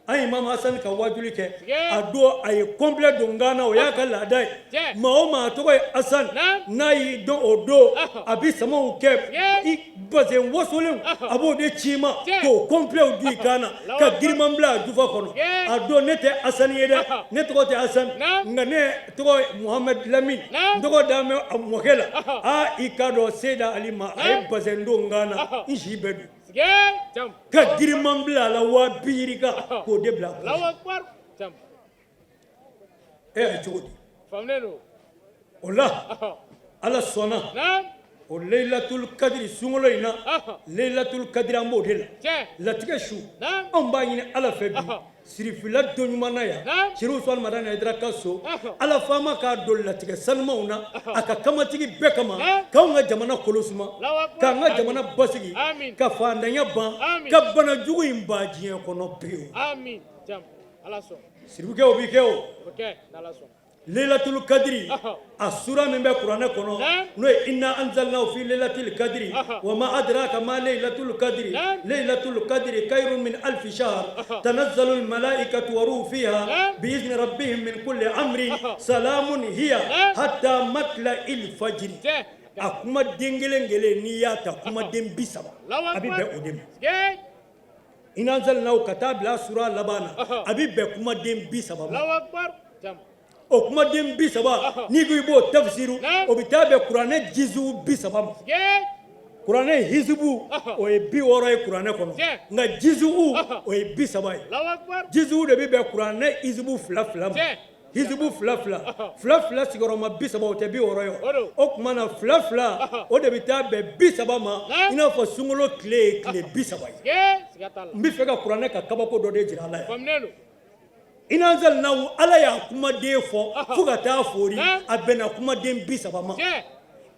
an ye Imam Hasani ka wajuli kɛ a don, a ye complet don Gana, o y'a ka laada ye. Maa o maa tɔgɔ ye Hasani, n'a y'i dɔn o don, a bɛ samaw kɛ i bazɛn wasolenw, a b'o de ci i ma k'o complet don i kan na ka giriman bila a jufa kɔnɔ. A don, ne tɛ Hasani ye dɛ, ne tɔgɔ tɛ Hasani, nka ne tɔgɔ ye Mohamed Lamine, n tɔgɔ dalen bɛ a mɔkɛ la. Aa, i k'a dɔn, Seyida Ali ma a ye bazɛn don Gana, n si bɛɛ don ka giriman bila a la, 20 000 yirika k'o de bila a kun. E y'a ye cogo di? O la, Ala sɔnna, o Leilatul Kadiri sunkalo in na, Leilatul Kadiri, an b'o de la, latigɛ su. Anw b'a ɲini Ala fɛ bi, sirifila don ɲuman na yan, Serifu Usumani Madani Hayidara ka so, Ala faama k'a don latigɛ sanumaw na a ka kamatigi bɛɛ kama, k'anw ka jamana kolo suma, k'an ka jamana basigi, ka faantanya ban, ka bana jugu in ban diɲɛ kɔnɔ pewu. Sirifukɛ, o bɛ kɛ o. Leilatul Kadiri, a sura min bɛ kuranɛ kɔnɔ, n'o ye inna anzalnahu fi leilatul kadiri, wa ma adraka ma leilatul kadiri, leilatul kadiri khayrun min alfi shahr, tanazzalu almalaikatu wa ruhu fiha biizni rabbihim min kulli amri, salamun hiya hatta matla'il fajri. A kuma den kelen kelen, n'i y'a ta kumaden 30, a bɛ bɛn o de ma. Inna anzalnahu ka taa bila sura laban na, a bɛ bɛn kumaden 30 ma. O kumaden 30, n'i ko i b'o tafsiru, o bɛ taa bɛn kuranɛ jizu 30 ma. Kuranɛ hizibu, o ye 60 ye kuranɛ kɔnɔ, nka jizu, o ye 30 ye. Jizu de bɛ bɛn kuranɛ hizibu fila fila ma. Hizibu fila fila, fila fila sigiyɔrɔma 30, o tɛ 60 ye? O tuma na, fila fila, o de bɛ taa bɛn 30 ma, i n'a fɔ sunkalo tile ye tile 30 ye. N bɛ fɛ ka kuranɛ ka kabako dɔ de jira a la yan. Inna anzalnahu, Ala y'a kumaden fɔ fo ka taa fori, a bɛnna kumaden 30 ma,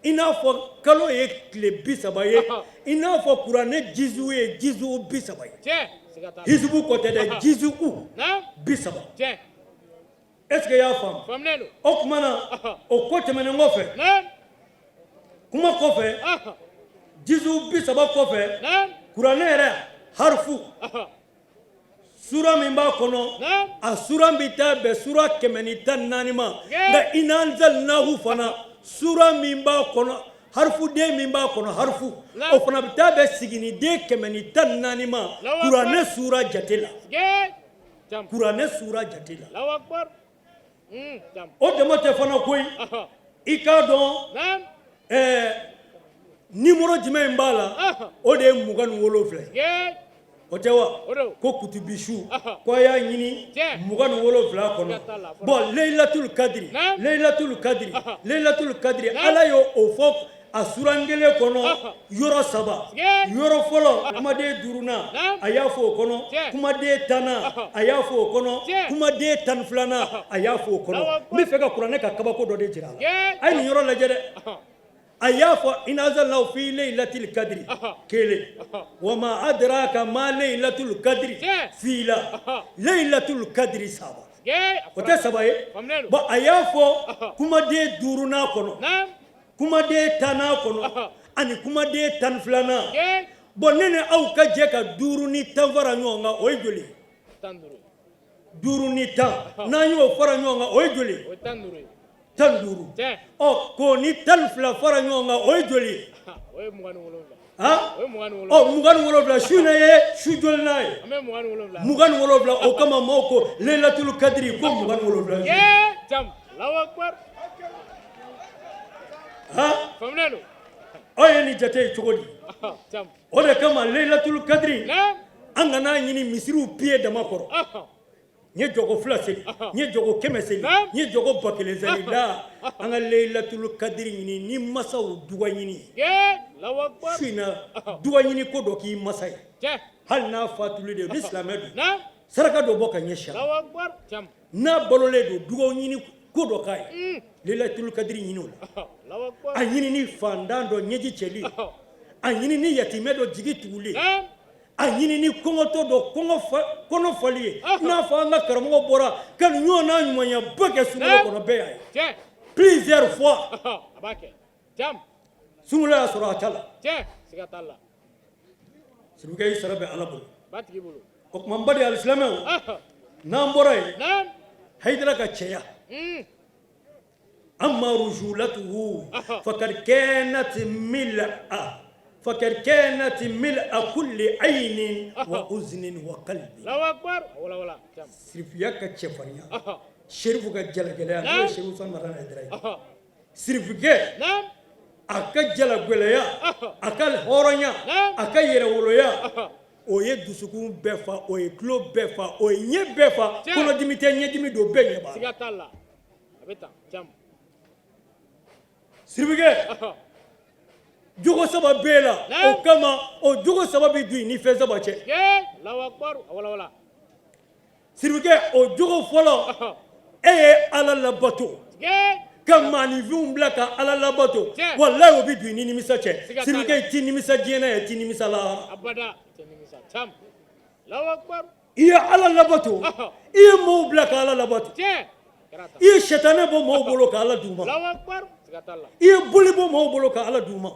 i n'a fɔ kalo ye tile 30 ye, i n'a fɔ kuranɛ jizu ye jizu 30 ye. Hizibu kɔ tɛ dɛ, jizu 30. Est ce que i y'a faamu? O tuma na, o ko tɛmɛnen kɔfɛ, kuma kɔfɛ, jizu 30 kɔfɛ, kuranɛ yɛrɛ harifu sura min b'a kɔnɔ, a sura bɛ taa bɛn sura 114 ma. Nka inna anzalnahu fana, sura min b'a kɔnɔ, harifuden min b'a kɔnɔ, harifu o fana bɛ taa bɛn siginiden 114 ma kuranɛ sura jate la, kuranɛ sura jate la. O dama tɛ fana koyi, i k'a dɔn, ɛɛ, Numéro jumɛn in b'a la? O de ye 27 ye. O tɛ wa? Ko kutubisu ko a y'a ɲini 27 kɔnɔ. Bon, Leilatul Kadiri, Leilatul Kadiri, Leilatul Kadiri, Ala y'o o fɔ a suran kelen kɔnɔ yɔrɔ saba. Yɔrɔ fɔlɔ, kumaden duurunan, a y'a fɔ o kɔnɔ. Kumaden 10nan, a y'a fɔ o kɔnɔ. Kumaden 12nan, a y'a fɔ o kɔnɔ. N bɛ fɛ ka kuranɛ ka kabako dɔ de jira a la. A ye nin yɔrɔ lajɛ dɛ. A y'a fɔ inna anzalnahu fi laylatil kadiri kelen, wa ma adraka ma laylatul kadiri fila, laylatul kadiri saba. O tɛ saba ye? Bon, a y'a fɔ kumaden duurunan kɔnɔ, kumaden 10nan kɔnɔ ani kumaden 12nan. Bon, ne ni aw ka jɛ ka duuru ni 10 fara ɲɔgɔn kan, o ye joli? Duuru ni 10, n'an y'o fara ɲɔgɔn kan, o ye joli? 15. Ɔ, k'o ni 12 fara ɲɔgɔn kan, o ye joli ye? Ɔ, 27. Su in ye su jolinan ye? 27. O kama maaw ko Leilatul Kadiri ko 27. Aw ye nin jate ye cogo di? O de kama Leilatul Kadiri, an kana ɲini misiriw piye dama kɔrɔ. N ye jɔko fila seli, n ye jɔko 100 seli, n ye jɔko 1000 seli la. An ka Leilatul Kadiri ɲini ni masaw duga ɲini ye. Su in na, duga ɲini ko dɔ k'i masa ye, hali n'a fatulen de, ni silamɛ don, saraka dɔ bɔ ka ɲɛsin a ma. N'a balolen don, dugawu ɲini ko dɔ k'a ye. Leilatul Kadiri ɲini o la. A ɲini ni fantan dɔ ɲɛji cɛli, a ɲini ni yatimɛ dɔ jigi tuguli, a ɲini ni kɔngɔtɔ dɔ kɔnɔ fali ye. I n'a fɔ an ka karamɔgɔ bɔra ka nin ɲɔgɔnna ɲumanyaba kɛ sunkalo kɔnɔ, bɛɛ y'a ye plusieurs fois. Sunkalo y'a sɔrɔ a ta la. Sirikɛ, y'i sara bɛ Ala bolo. O tuma, n baden alisilamɛw, n'an bɔra yen, Hayidara ka cɛya, amma rujulatuhu fakad kanat mil'a, fakad kanat mil'a kulli aynin wa uzni wa qalbi. Sirifiya ka cɛfarinya, Serifu ka jalagɛlɛya, n'o ye Serifu Usumani Madani Hayidara ye. Sirifikɛ, a ka jalagɛlɛya, a ka hɔrɔnya, a ka yɛrɛwoloya, o ye dusukun bɛɛ fa, o ye tulo bɛɛ fa, o ye ɲɛ bɛɛ fa. Kɔnɔdimi tɛ, ɲɛdimi don, bɛɛ ɲɛ b'a la. Sirifikɛ, jogo saba b'e la. O kama, o jogo saba bɛ don i ni fɛn saba cɛ. Sirifikɛ, o jogo fɔlɔ, e ye Ala labato ka maaninfinw bila ka Ala labato, walayi, o bɛ don i ni nimisa cɛ. Sirifikɛ, i t'i nimisa diɲɛ na, i t'i nimisa lahara. I ye Ala labato, i ye maaw bila ka Ala labato, i ye sɛtanɛ bɔ maaw bolo ka Ala d'u ma, i ye boli bɔ maaw bolo ka Ala d'u ma,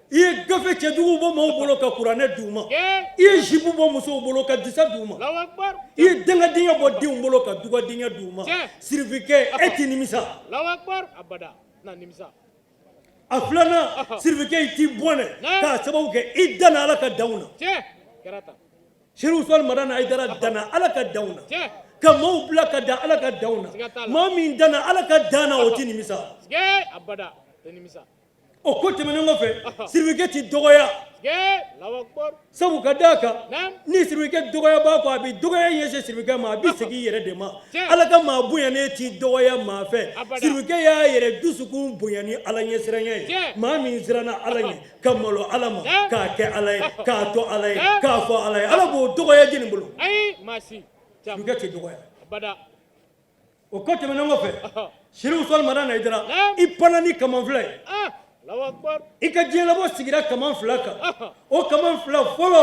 i ye gafe cɛjugu bɔ maaw bolo ka kuranɛ d'u ma, i ye zipu bɔ musow bolo ka disa d'u ma, i ye dangadenya bɔ denw bolo ka dugadenya d'u ma. Sirifikɛ, e t'i nimisa. A filanan, sirifikɛ, i t'i bɔnɛ k'a sababu kɛ i danna Ala ka danw na. Serifu Usumani Madani Hayidara danna Ala ka danw na ka maaw bila ka dan Ala ka danw na. Maa min danna Ala ka dan na, o tɛ nimisa. O ko tɛmɛnen kɔfɛ, sirifikɛ tɛ dɔgɔya, sabu ka d'a kan, ni sirifikɛ dɔgɔya b'a kɔ, a bɛ dɔgɔya ɲɛsin sirifikɛ ma, a bɛ segin i yɛrɛ de ma. Ala ka maa bonyanen t'i dɔgɔya maa fɛ. Sirifikɛ y'a yɛrɛ dusukun bonya ni Ala ɲɛsiranya ye. Maa min siranna Ala ɲɛ ka malo Ala ma, k'a kɛ Ala ye, k'a to Ala ye, k'a fɔ Ala ye, Ala b'o dɔgɔya jɔni bolo? Sirifikɛ tɛ dɔgɔya. O ko tɛmɛnen kɔfɛ, Serifu Usumani Madani Hayidara, i panna ni kaman fila ye. I ka diɲɛlabɔ sigira kaman fila kan. O kaman fila fɔlɔ,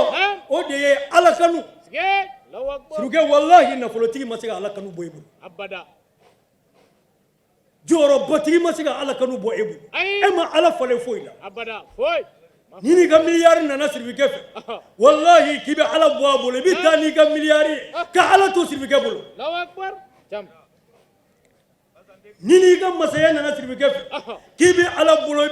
o de ye Ala kanu. Sirikɛ, walahi, nafolotigi ma se ka Ala kanu bɔ e bolo, jɔyɔrɔbatigi ma se ka Ala kanu bɔ e bolo. E ma Ala falen foyi la. Ni n'i ka miliyari nana sirifikɛ fɛ, walahi, k'i bɛ Ala bɔ a bolo, i bɛ taa n'i ka miliyari ye ka Ala to sirifikɛ bolo. Ni n'i ka masaya nana sirifikɛ fɛ k'i bɛ Ala bolo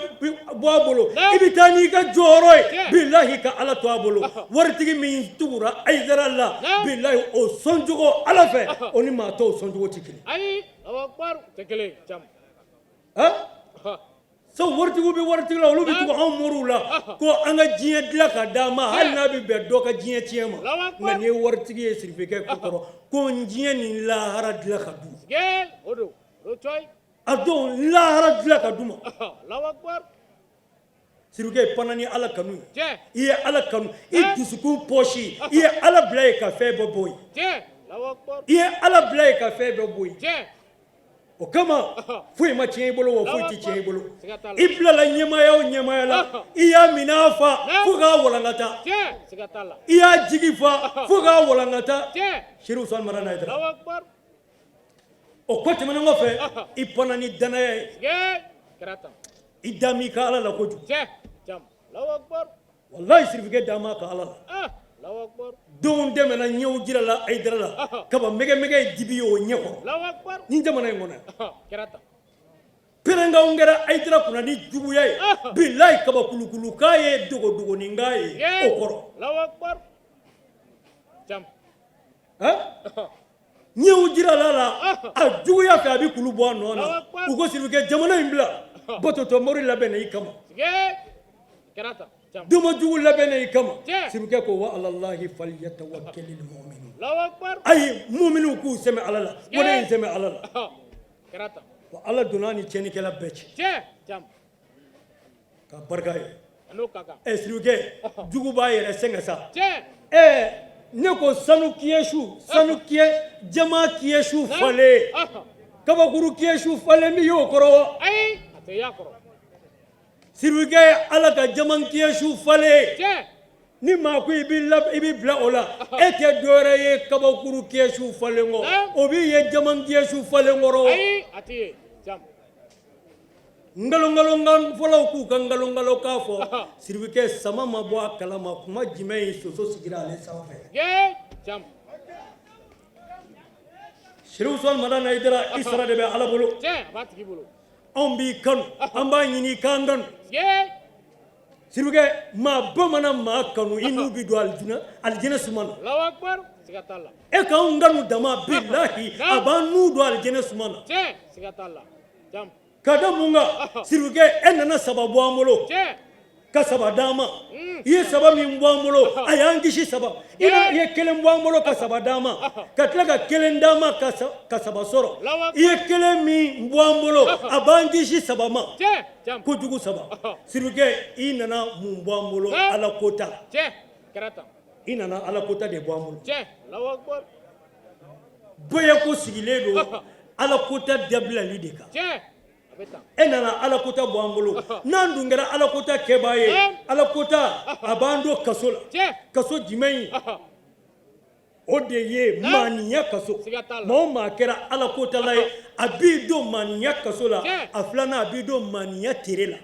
bɔ a bolo, i bɛ taa n'i ka jɔyɔrɔ ye, bilahi, ka Ala to a bolo. Waritigi min tugura Hayidara la, bilahi, o sɔncogo Ala fɛ, o ni maa tɔw sɔncogo tɛ kelen. Sabu waritigiw bɛ waritigi la, olu bɛ tugu anw moriw la ko an ka diɲɛ dilan ka d'an ma, hali n'a bɛ bɛn dɔ ka diɲɛ tiɲɛ ma. Nka n'i ye waritigi ye sirifikɛ ko kɔrɔ ko n diɲɛ ni lahara dilan ka d'u ma, a don lahara dilan ka d'u ma. Sirifikɛ panna ni Ala kanu ye, i ye Ala kanu i dusukun pɔsi, i ye Ala bila yen ka fɛn bɛɛ bɔ yen, i ye Ala bila yen ka fɛn bɛɛ bɔ yen. O kama foyi ma tiɲɛ i bolo, wa foyi tɛ tiɲɛ i bolo. I bilala ɲɛmaaya o ɲɛmaaya la, i y'a minɛn fa fo k'a walankata, i y'a jigi fa fo k'a walankata. Serifu Usumani Madani Hayidara, o ko tɛmɛnen kɔfɛ, i panna ni danaya ye, i da m'i ka Ala la kojugu. Walayi sirifikɛ da m'a ka Ala la. Denw tɛmɛna, ɲɛw jirala Hayidara la kaba mɛgɛmɛgɛ ye dibi ye o ɲɛ kɔrɔ ni jamana in kɔnɔ. Pɛrɛnkanw kɛra Hayidara kunna ni juguya ye, bilayi kaba kulukulukan ye dogodogoninkan ye o kɔrɔ. Ɲɛw jirala la a juguya fɛ, a bɛ kulu bɔ a nɔ na. U ko sirifikɛ, jamana in bila, batotɔ mori labɛnna i kama, doma jugu labɛnna i kama. Sirifikɛ ko wa alalahi falyatawakkalil mu'minun. Ayi, muminu k'u sɛmɛ Ala la, ko ne ye n sɛmɛ Ala la. Wa Ala donna ni tiɲɛnikɛla bɛɛ cɛ ka barika ye. Ɛ sirifikɛ, jugu b'a yɛrɛ sɛgɛn sa. Ɛ ne ko sanu kiyɛsu, sanu kiyɛ, jama kiyɛsu falen, kabakuru kiyɛsu falen min y'o kɔrɔ wa? Sirifikɛ, Ala ka jama kiyɛsu falen, ni maa ko i b'i bila o la, e tɛ dɔwɛrɛ ye kabakuru kiyɛsu falen kɔ, o b'i ye jama kiyɛsu falen kɔrɔ. Nkalonkalonkan fɔlaw k'u ka nkalonkalonkan fɔ. Sirifikɛ, sama ma bɔ a kalama kuma jumɛn ye, soso sigira ale sanfɛ. Serifu Usumani Madani Hayidara, i sara de bɛ Ala bolo. Anw b'i kanu, an b'a ɲini i k'an kanu. Sirifikɛ, maa bamanan maa kanu, i n'u bɛ don alijinɛ, alijinɛ suma na. E k'anw kanu dama, bilahi a b'an n'u don alijinɛ suma na. Ka da mun kan? Sirifikɛ, e nana saba bɔ an bolo ka saba d'an ma. I ye saba min bɔ an bolo, a y'an kisi saba. I ye kelen bɔ an bolo ka saba d'an ma, ka tila ka kelen d'an ma ka saba sɔrɔ. I ye kelen min bɔ an bolo, a b'an kisi saba ma, kojugu saba. Sirifikɛ, i nana mun bɔ an bolo? Ala kota. I nana Ala kota de bɔ an bolo. Bɛɛ ko sigilen don Ala kota dabilali de kan. E nana Ala kota bɔ an bolo. N'an dun kɛra Ala kota kɛbaa ye, Ala kota a b'an don kaso la. Kaso jumɛn ye o? De ye maaniya kaso. Maa o maa kɛra Ala kotala ye, a b'i don maaniya kaso la. A filanan, a b'i don maaniya tere la.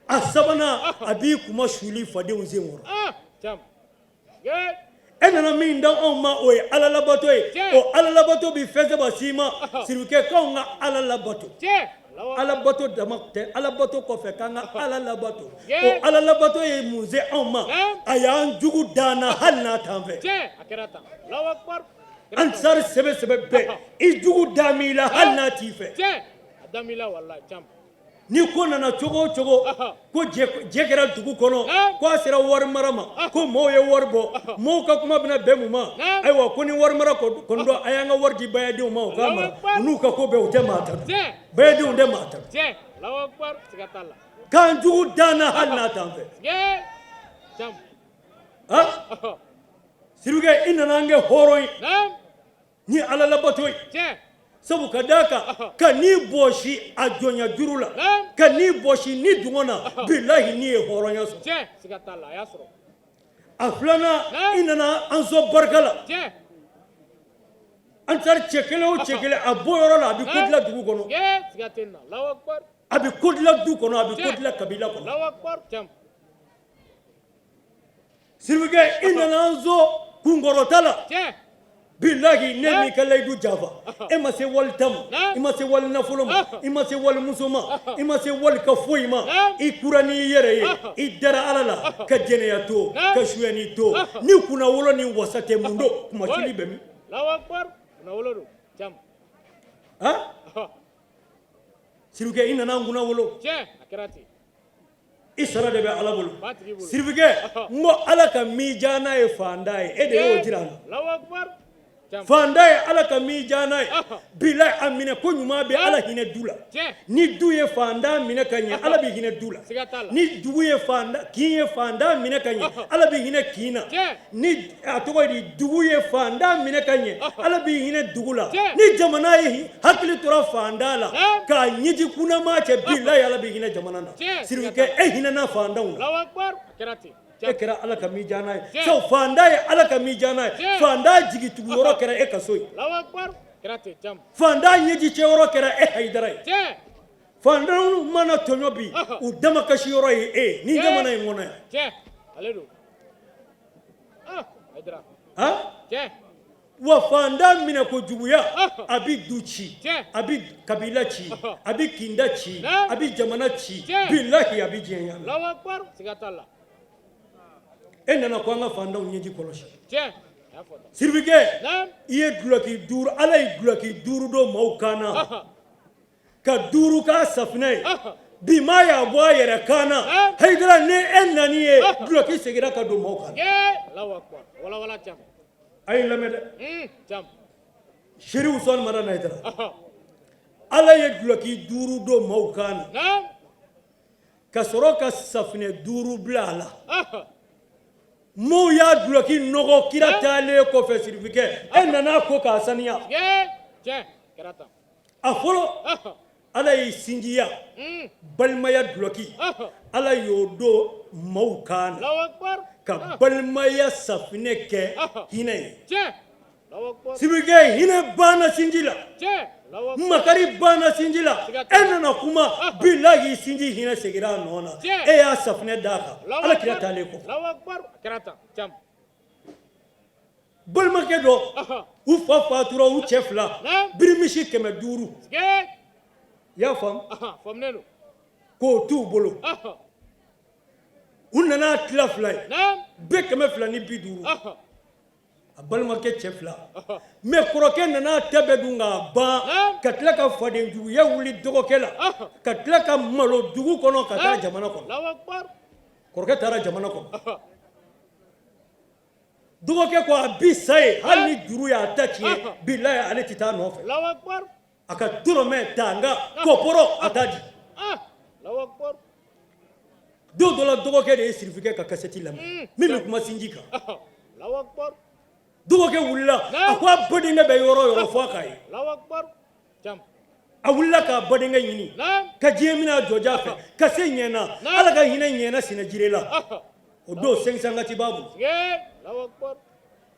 A sabanan, a b'i kuma suli fadenw sen kɔrɔ. E nana min da anw ma, o ye Ala labato ye. O Ala labato bɛ fɛn saba s'i ma. Sirifikɛ, k'anw ka Ala labato, Ala bato dama tɛ, Ala bato kɔfɛ k'an ka Ala labato. O Ala labato ye mun se anw ma? A y'an jugu d'an na hali n'a t'an fɛ. Ansari sɛbɛ sɛbɛ bɛɛ, i jugu da i la hali n'a t'i fɛ. Ni ko nana cogo o cogo, ko jɛ kɛra dugu kɔnɔ, ko a sera wari mara ma, ko maaw ye wari bɔ, maaw ka kuma bɛna bɛn mun ma? Ayiwa, ko ni wari mara kɔni don, a y'an ka wari di bayadenw ma, u k'a mara. U n'u ka ko bɛɛ, u tɛ maa ta, bayadenw tɛ maa ta. K'an jugu d'an na hali n'a t'an fɛ. Sirikɛ, i nana an kɛ hɔrɔn ye ni Ala labato ye, sabu ka d'a kan ka ni bɔsi a jɔnya juru la, ka ni bɔsi ni dungɔ na, bilahi ni ye hɔrɔnya sɔrɔ. A filanan, i nana an sɔn barika la. Ansari cɛ kelen o cɛ kelen, a bɔ yɔrɔ la, a bɛ ko dilan dugu kɔnɔ, a bɛ ko dilan du kɔnɔ, a bɛ ko dilan kabila kɔnɔ. Sirikɛ, i nana an sɔn kunkɔrɔta la. Bilahi, ne m'i ka layidu janfa. E ma se wali ta ma, i ma se wali nafolo ma, i ma se wali muso ma, i ma se wali ka foyi ma. I kura n'i yɛrɛ ye, i dara Ala la, ka jɛnɛya to, ka suyani to. Ni kunnawolo ni wasa tɛ, mun don? Kunmasuli bɛ min? Sirikɛ, i nana an kunna wolo. Tiɲɛ, a kɛra ten. I sara de bɛ Ala bolo. B'a tigi bolo. Sirikɛ, n ko Ala ka min diya n'a ye fantan ye, e de y'o jira an na. Allahu akbar. Jam. Fantan ye Ala ka min diya n'a ye, bilahi, a minɛ ko ɲuman bɛ Ala hinɛ du la. Tiɲɛ. Ni du ye fantan minɛ ka ɲɛ, Ala bɛ hinɛ du la. Siga t'a la. Ni dugu ye fantan, kin ye fantan minɛ ka ɲɛ, Ala bɛ hinɛ kin na. Tiɲɛ. Ni a tɔgɔ ye di, dugu ye fantan minɛ ka ɲɛ, Ala bɛ hinɛ dugu la. Tiɲɛ. Ni jamana ye hakili tora fantan la Tiɲɛ. k'a ɲɛji kunnama cɛ, bilahi, Ala bɛ hinɛ jamana na. Tiɲɛ. Sirikɛ, e hinɛna fantanw na. Allahu akbar. A kɛra ten. E kɛra Ala ka min diya n'a ye. Tiɲɛ. Sabu fantan ye Ala ka min diya n'a ye. Tiɲɛ. Fantan jigitugu yɔrɔ kɛra e ka so ye. Allahu akbar. A kɛra ten. Jam. Fantan ɲɛji cɛ yɔrɔ kɛra e Hayidara ye. Tiɲɛ. Fantanw mana tɔɲɔ bi, u damakasi yɔrɔ ye e ye nin jamana in kɔnɔ yan. Tiɲɛ. Ale don. Ah, Hayidara. Han? Tiɲɛ. Wa fantan minɛ ko juguya, a bɛ du ci, Tiɲɛ. a bɛ kabila ci, a bɛ kinda ci, Tiɲɛ. a bɛ jamana ci, Tiɲɛ. bilahi, a bɛ diɲɛ ɲagami. Allahu akbar. Siga t'a la. E nana ko an ka fantanw ɲɛji kɔlɔsi. Tiɲɛ. A y'a fɔ tan. Sirikɛ, Naam. i ye dulɔki duuru, Ala ye dulɔki duuru don maaw kan na, ka duuru k'a safinɛ ye, bi maa y'a bɔ a yɛrɛ kan na. Hayidara, ni e nani ye, dulɔki seginna ka don maaw kan na. Tiɲɛ. Allahu akbar. Wala wala jam. A ye n lamɛn dɛ. Jam. Seri Usumani Madani Hayidara, Ala ye dulɔki duuru don maaw kan na, Naam. ka sɔrɔ ka safinɛ duuru bila a la. Maaw y'a dulɔki nɔgɔ kira taalen kɔfɛ. Sirifikɛ, e nana ko k'a saniya. Tiɲɛ. Tiɲɛ. Kɛra tan. A fɔlɔ, Ala ye sinjiya, balimaya dulɔki, Ala y'o don maaw kan na, Allahu akbar. ka balimaya safinɛ kɛ hinɛ ye. Tiɲɛ. Allahu akbar. Sirifikɛ, hinɛ banna sinji la. Tiɲɛ. Allahu akbar. Makari banna sinji la. E nana kuma, bilahi, sinji hinɛ seginna a nɔ na. Tiɲɛ. E y'a safinɛ d'a kan, Allahu Ala kira akbar. taalen kɔfɛ. Allahu akbar. A kɛra tan. Jam. Balimakɛ dɔ, u fa fatura, u cɛ fila, Naam. birimisi 500. Tiɲɛ. I y'a faamu? Faamunen don. K'o t'u bolo, u nana tila fila ye, Naam. bɛɛ 250. A balimakɛ cɛ fila, mɛ kɔrɔkɛ nana ta bɛɛ dun k'a ban, Naam. ka tila ka fadenjuguya wuli dɔgɔkɛ la, ka tila ka malo dugu kɔnɔ ka taa jamana kɔnɔ. Allahu akbar. Kɔrɔkɛ taara jamana kɔnɔ, dɔgɔkɛ ko a bi sa ye, hali ni juru y'a ta tiɲɛ, bilahi, ale tɛ taa nɔfɛ. Allahu akbar. A ka dɔrɔmɛ tanga kɔpɔrɔ, a t'a di. Ah. Allahu akbar. Don dɔ la, dɔgɔkɛ de ye sirifikɛ ka kasɛti lamɛn min bɛ kuma sinji kan. Allahu akbar. Dɔgɔkɛ wulila, a ko a badenkɛ bɛ yɔrɔ o yɔrɔ, fɔ a k'a ye. Allahu akbar. Jam. A wulila k'a badenkɛ ɲini, Naam. ka diɲɛ minɛ a jɔja fɛ ka se ɲɛna. Ala ka hinɛ ɲɛna sinajire la, o don 504 b'a bolo. Tiɲɛ. Allahu akbar.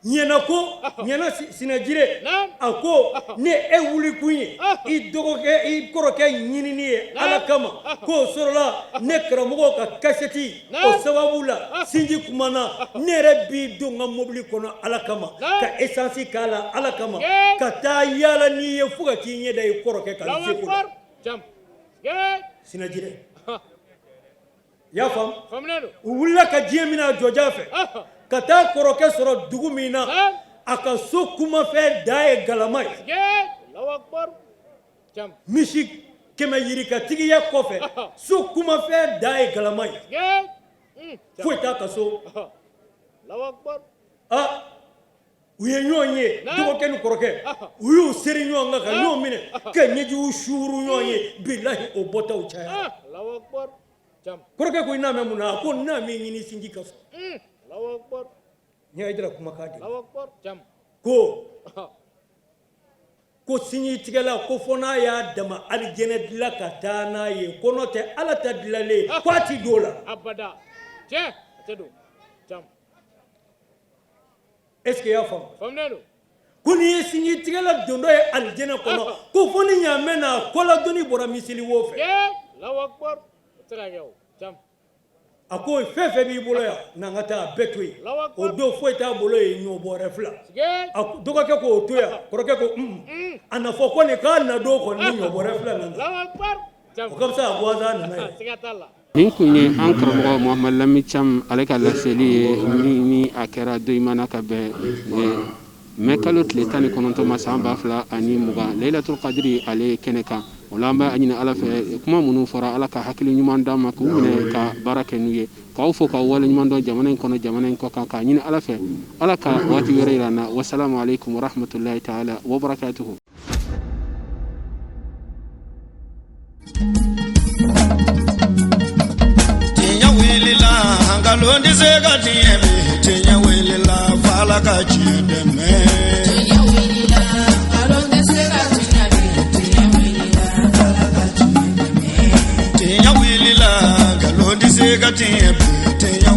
Ɲɛna ko ɲɛna sinajire, Naam. a ko ne e wuli kun ye i dɔgɔkɛ, i kɔrɔkɛ ɲinini ye Ala kama, k'o sɔrɔla ne karamɔgɔ ka kasɛti o sababu la, sinji kumana, ne yɛrɛ b'i don n ka mobili kɔnɔ Ala kama, Naam. ka esansi k'a la Ala kama, Tiɲɛ. ka taa yaala n'i ye fo ka t'i ɲɛ da i kɔrɔkɛ kan Allahu seko la. akbar. Jam. Tiɲɛ. Sinajire, i y'a faamu? Faamunen don. U wulila ka diɲɛ minɛ a jɔja fɛ ka taa kɔrɔkɛ sɔrɔ dugu min na, Naam. a ka so kumafɛn da ye galama ye. Tiɲɛ. Allahu akbar. Jam. Misi 100 yirikatigiya kɔfɛ, so kumafɛn da ye galama ye. Tiɲɛ. Foyi t'a ka so. Allahu akbar. A u ye ɲɔgɔn ye, Naam. dɔgɔkɛ ni kɔrɔkɛ, u y'u seri ɲɔgɔn kan ka ɲɔgɔn minɛ ka ɲɛjiw suuru ɲɔgɔn ye, bilahi, o bɔtaw cayara. Ah. Allahu akbar. Jam. Kɔrɔkɛ ko i n'a mɛn mun na? A ko n n'a min ɲini sinji ka sɔrɔ. Allahu akbar. N y'a jira kumakan de Allahu akbar. Jam. ko sinji tigɛla ko fo n'a y'a dama alijɛnɛ dilan ka taa n'a ye, ko n'o tɛ Ala ta dilanlen ko a ti don o la. Abada. Tiɲɛ. A tɛ don. Jam. Est ce que i y'a faamu? Faamunen don. Ko n'i ye sinji tigɛla dontɔ ye alijɛnɛ kɔnɔ, ko fo ni ɲaamɛ n'a kɔladonni bɔra miseli wo fɛ. Tiɲɛ. Allahu akbar. O tɛ se ka kɛ o. Jam. A ko fɛn fɛn b'i bolo yan, na n ka taa a bɛɛ to yen. O don foyi t'a bolo yen, ɲɔ bɔrɛ fila. Tiɲɛ. A dɔgɔkɛ ko o to yan, kɔrɔkɛ ko a na fɔ ko nin k'a na don kɔni ni ɲɔ bɔrɛ fila nana. Allahu akbar. Jam. O ka fisa a gansan nana ye. Siga t'a la. Nin kun ye an karamɔgɔ Muhamadu Lamini Cam ale ka laseli ye min ni a kɛra doyimana ka bɛn mɛ kalo tile 19 ma san 2020, Laylatul Qadri ale kɛnɛ kan. O la an b'a ɲini Ala fɛ, kuma minnu fɔra, Ala ka hakili ɲuman d'an ma k'u minɛ ka baara kɛ n'u ye. K'aw fo k'aw waleɲuman dɔn, jamana in kɔnɔ, jamana in kɔ kan, k'a ɲini Ala fɛ, Ala ka waati wɛrɛ yira an na. Wasalamu aleykum warahmatulahi taala wabarakatuhu. Tiɲɛ wulila, nkalon tɛ se ka tiɲɛ bi. Tiɲɛ wulila, f'Ala ka tiɲɛ dɛmɛ. Tiɲɛ wulila, nkalon tɛ se ka tiɲɛ bi. Tiɲɛ wulila, Ala ka tiɲɛ dɛmɛ. Tiɲɛ wulila, nkalon tɛ se ka tiɲɛ bi. Tiɲɛ